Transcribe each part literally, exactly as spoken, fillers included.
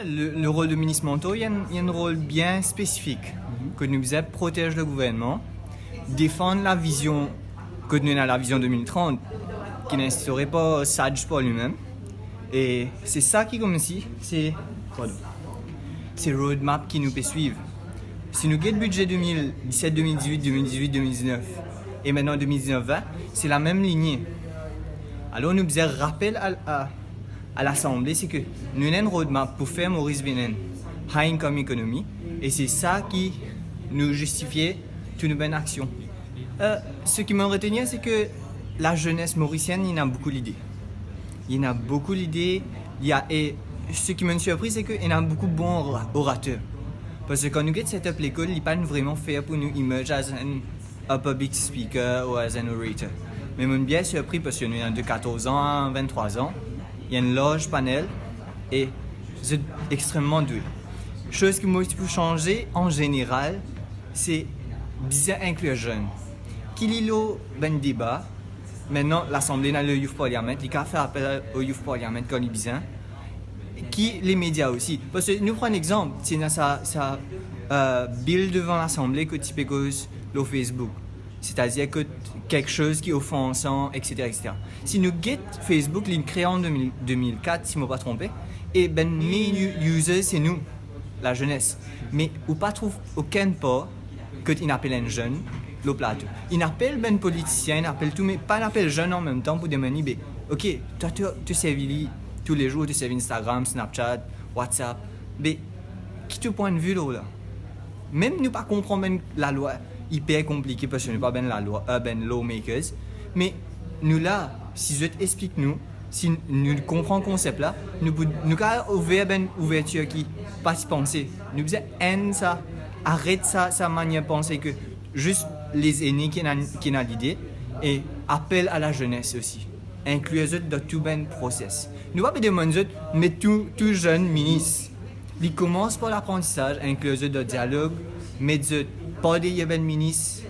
Le, le rol de minis mantor, li ena enn, li ena enn rol bien spesifik, kot nou bizin protez le gouvernman, defann lavizion, kot nou ena lavizion de mil trant, ki inn instaure par Saj par limem. E se sa ki koumsi, se, pardon, se roadmap ki nou pe swiv. Si nou get bidze de mil diset, de mil dizwit, de mil dizwit, de mil diznef, e mintnan de mil diznef vin, se lamem linie. Alor nou bizin rapel a, a, a Lasanble, se ke nou ena enn roadmap pou fer Moris vinn enn high income economy, e se sa ki nou zistifie tou nou bann aksion. Euh, seki mo retenir, se ke lazenes morisienn, li ena boukou lide. Li ena boukou lide, li ena, e seki mo sirpri, se ke ena boukou bon ora-, orater. Parski kan nou get set up lekol, li pa'nn vreman fer pou nou emerge as an, a public speaker or as an orator. Me mo bien sirpri parski nou ena de katorz an a vinn-trwa an, li ena enn larz panel e zot extrememan dwe. Soz ki mo ti pou sanze an zeneral, se bizin inklir zenn. Ki li lor bann deba, mintnan Lasanble ena le Youth Parliament, li kapav fer apel o Youth Parliament kan li bizin. Ki le media osi. Parski nou pran enn exanp, ti ena sa, sa, euh, bill devan Lasanble kot ti pe koz lor Facebook. Setadir kot kiksoz ki ofansan, et cetera, et cetera. Si nou get Facebook, li kre an de mil, de mil kat, si mo pa tronpe, e bann main u-, users, se nou, lazenes. Me ou pa trouv okenn par kot inn apel enn zenn lor plato. Inn apel bann politisien, inn apel tou, me pa'nn apel zenn anmemtan pou demann li, be, ok, twa, to, to servi li toulezour, to servi Instagram, Snapchat, WhatsApp, be, ki to pwin de vi lor la? Mem nou pa konpran bann lalwa iper konplike parski nou pa bann lalwa, euh, bann lawmakers, me nou la, si zot explik nou, si nou konpran konsep la, nou pou, nou kapav ouver bann ouvertir ki pa ti panse. Nou bizin enn sa, aret sa, sa manier panse ke zis lezene ki ena, ki ena lide, e apel a lazenes osi. Inklir zot dan tou bann proses. Nou pa pe demann zot met tou, tou zenn minis. Li koumans par laprantisaz, inklir zot dan dialog, met zot par deryer bann minis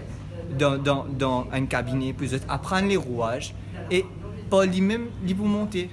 dan, dan, dan enn kabine pou zot aprann lerouaz, e par limem, li pou monte.